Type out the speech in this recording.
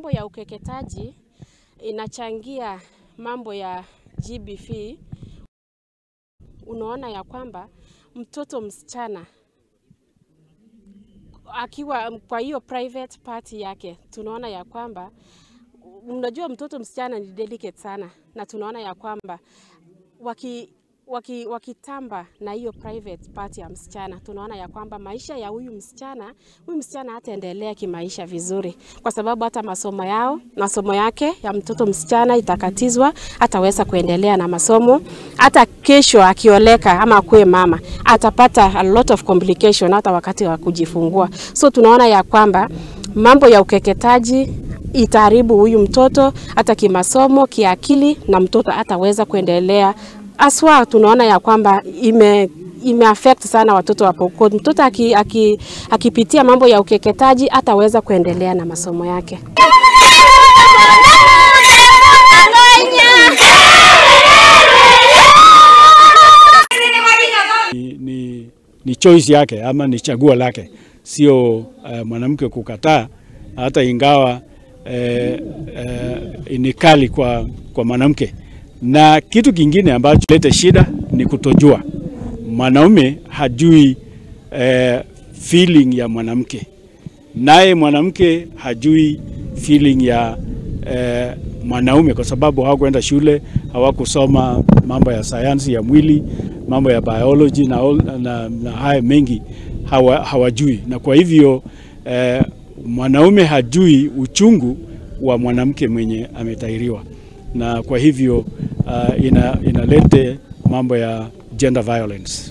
Mambo ya ukeketaji inachangia mambo ya GBV. Unaona ya kwamba mtoto msichana akiwa kwa hiyo private party yake, tunaona ya kwamba, unajua mtoto msichana ni delicate sana, na tunaona ya kwamba wakitamba na hiyo private party ya msichana, tunaona ya kwamba maisha ya huyu msichana hataendelea kimaisha vizuri, kwa sababu hata masomo yake ya mtoto msichana itakatizwa, hataweza kuendelea na masomo. Hata kesho akioleka ama akuwe mama atapata a lot of complication hata wakati wa kujifungua. So tunaona ya kwamba mambo ya ukeketaji itaharibu huyu mtoto hata kimasomo, kiakili, na mtoto hataweza kuendelea. Aswa tunaona ya kwamba ime affect sana watoto wa Pokot. Mtoto akipitia mambo ya ukeketaji hataweza kuendelea na masomo yake. Ni choice yake ama ni chaguo lake, sio mwanamke kukataa, hata ingawa ni kali kwa mwanamke. Na kitu kingine ambacho lete shida ni kutojua. Mwanaume hajui feeling ya mwanamke, naye mwanamke hajui feeling ya mwanaume, kwa sababu hawakuenda shule, hawakusoma mambo ya sayansi ya mwili, mambo ya biology na haya mengi hawajui. Na kwa hivyo mwanaume hajui uchungu wa mwanamke mwenye ametahiriwa, na kwa hivyo inalete mambo ya gender violence.